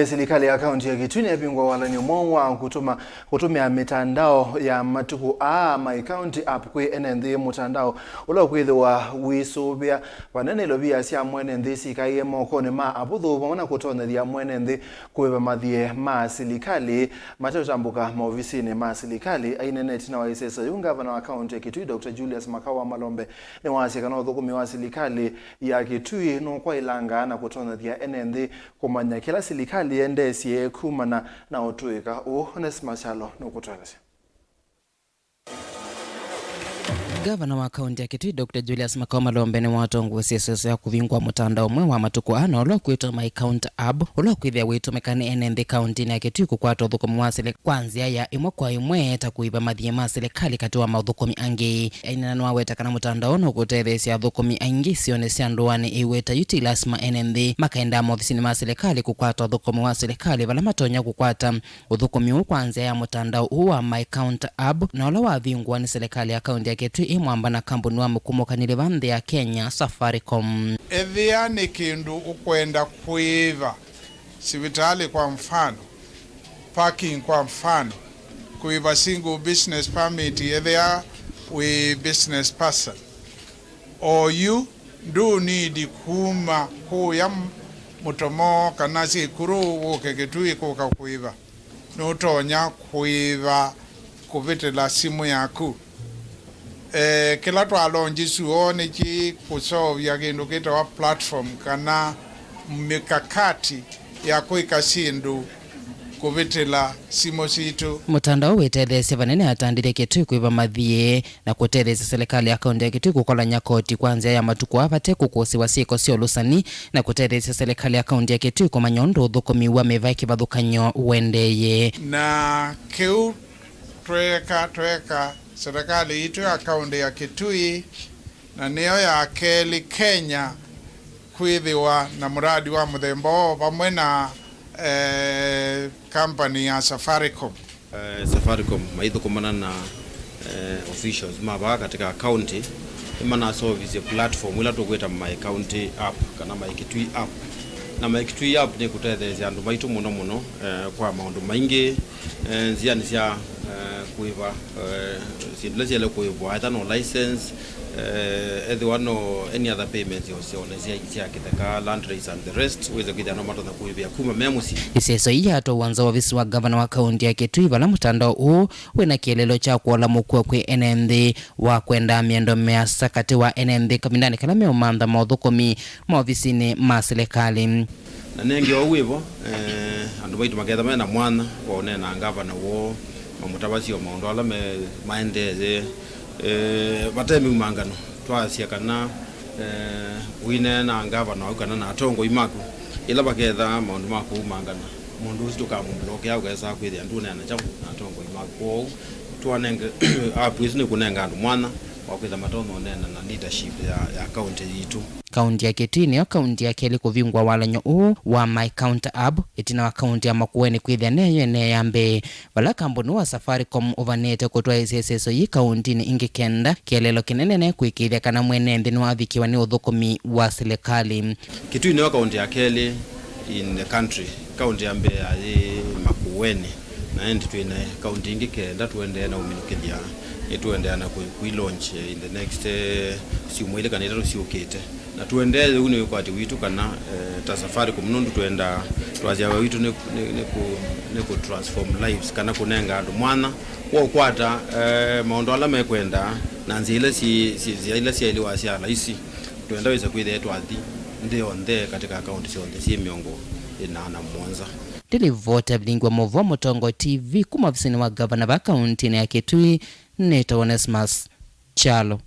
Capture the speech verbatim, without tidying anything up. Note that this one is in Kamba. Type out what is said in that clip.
Silikalĩ ya kaunti ya Kitui nĩyavingũa walany'o mweũ wa kũtũma, kũtũmĩa mĩtandao ya matukũ aa, My County App, kwĩ ene nthĩ. Mũtandao ũla ũkwĩthĩwa wĩsũvĩa vanene ilovia sya mwene nthĩ syĩkaĩe mokonĩ ma avũthũ, vamwe na kũtonyethya mwene nthĩ kũĩva mathiĩ ma silikalĩ mate ũtambũka maovisinĩ ma silikalĩ. Aineena ĩtina wa ĩseso yĩu, ngavana wa kaunti ya Kitui, Doctor Julius Makau wa Malombe, nĩwasya kana ũthũkũmi wa silikalĩ ya Kitui nũkwaĩlanga na kũtonyethya ene nthĩ kũmanya kĩla silikalĩ yendeesye kumana na ũtũĩka ũũ. Onesmus Kyalo nũkũtũelesya. Ngavana wa kaunti ya Kitui, Doctor Julius Makau Malombe, nĩwatongoesye ĩseso ya kũvingũa mũtandao ũmwe wa matukũ ana ũla ũkwĩtwa My County App, ũla ũkwĩthĩa wĩtũmĩka nĩ ene nthĩ kauntinĩ ya Kitui kũkwata ũthũkũmi wa silikalĩ kwa nzĩa ya ĩmwe kwa ĩmwe, ta kũĩva mathiĩ ma silikalĩ katĩ wa maũthũkũmi angĩ. Aineena nĩwaweta kana mũtandao ũũ nũkũtetheesya athũkũmi aingĩ isionĩ sya ndũanĩ ĩweta yu ti lasima ene nthĩ makaendaa maovisinĩ ma silikalĩ kũkwata ũthũkũmi wa silikalĩ, vala matonya kũkwata ũthũkũmi ũũ kwa nzĩa ya mũtandao ũũ wa My County App, na ũla wavingũwa nĩ silikalĩ ya kaunti ya Kitui ĩ mwamba na kambuni wa mũkumũkanĩlye va nthĩ ya Kenya, Safaricom. Ethĩa nĩ kĩndũ ũkwenda kũĩva, sivitalĩ kwa mfano, parking kwa mfano, kũĩva single business permit ethĩa wĩ business person, oyu ndũ need kuma kũya m-, Mũtomo kana Syĩkũrũ wũke Kitui kũka kũĩva. Nũtonya kũĩva kũvĩtĩla simũ yaku. Eh, kĩla twalonji suo nĩ kĩ kũseũvya kĩndũ kĩtawa platform kana mĩkakati ya kwĩka syĩndũ kũvĩtĩla simũ sitũ. Mũtandao wĩtetheesye vanene atandĩthya Kitui kũĩva mathiĩ na kũtetheesya silikalĩ ya kaunti ya Kitui kũkolany'a koti kwa nzĩa ya matukũ aa vate kũkũsĩwa syĩko sya ũlũsani, na kũtetheesya silikalĩ ya kaunti ya Kitui kũmanya ũndũ ũthũkũmi wa mĩvaĩ kĩvathũkany'o ũendeeye. Na kĩu tweeka, tweeka silikalĩ yitũ ya kaunti ya Kitui, na nĩyo ya kelĩ Kenya kwĩthĩwa na mũradi wa mũthemba ũũ vamwe na, eh, company ya Safaricom. Eh, Safaricom maithũkũmana na, eh, officials ma vaa katika county, nĩmanasovisye platform ĩla tũkwĩta My County App kana My Kitui App. Na My Kitui App nĩkũtetheesya andũ maitũ mũno mũno, eh, kwa maũndũ maingĩ, eh, nzĩanĩ sya, eh, kũĩva, eh, syĩndũ ila syaĩle kũĩvwa, either no license, eh, ethĩwa no any other payments o syaone sya, sya kĩtheka, land rates and the rest, wĩse kwĩthĩa no matonya kũĩvĩa kuma me mũsyĩ. Ĩseso ii yatwawa nza wa ovisi wa ngavana wa kaunti ya Kitui, vala mũtandao ũũ wĩna kĩeleelo kya kũola mũkuo kwĩ ene nthĩ wa kwendaa mĩendo mĩasa katĩ wa ene nthĩ kavindanĩ kala meũmantha maũthũkũmi maovisinĩ ma silikalĩ. Na nenge ũu wĩvo, eh, andũ maitũ maketha mena mwanya wa ũneena ngavana woo, mamũtavasye o maũndũ ala me, maendeeye, eh, vate mĩumangano. Twasya kana, eh, ũineena ngavana waku kana na atongoi maku, ĩla vaketha maũndũ ma kũumangana, mũndũ ũsu ndũkamũmblokea, ũkesa kwĩthĩa ndũneena kyaũ na atongoi maku. Kwoou twanenge app ĩsu nĩkũnenga andũ mwanya wa kwĩtha matonya ũneena na leadership ya, ya kaunti yitũ. Kaunti ya Kitui nĩyo kaunti ya kelĩ kũvingũa walany'o ũũ wa My County App, ĩtina wa kaunti ya Makueni kwĩthĩa neyo ĩnee ya mbee, vala kambuni wa Safaricom ũvanĩte kũtwaĩĩsya ĩseso yĩĩ kauntinĩ ingĩ kenda, kĩeleelo kĩnene nĩ kwĩkĩĩthya kana mwene nthĩ nĩwavikĩwa nĩ ũthũkũmi wa silikalĩ. Kitui nĩyo kaunti ya kelĩ in the country. Kaunti ya mbee yaĩ Makueni, na ĩndĩ twĩ na kaunti ingĩ kenda tũendee na ũminũkĩlya, nĩtũendeea na kũ-, kũi launch, eh, in the next, eh, syumwa ilĩ kana itatũ syũkĩte. Na tũendee ũu nĩ wĩkwatyo witũ kana, eh, ta Safaricom, nũndũ twendaa, twasya wĩa witũ nĩ, nĩ, nĩ kũ-, nĩ kũ transform lives kana kũnenga andũ mwanya wa ũkwata, eh, maũndũ ala mekwenda na nzĩa ila syĩ, syĩ, nzĩa ila syaĩlĩwa sya laisi. Twenda wĩsa kwĩthĩa twathi nthĩ yonthe katika kaunti syonthe syĩ mĩongo ĩna na mũonza. Ndilivota vilingi wa maũvoo Mũtongo T V kuma ovisinĩ wa ngavana va kauntinĩ ya Kitui, nĩtawa Onesmus Kyalo.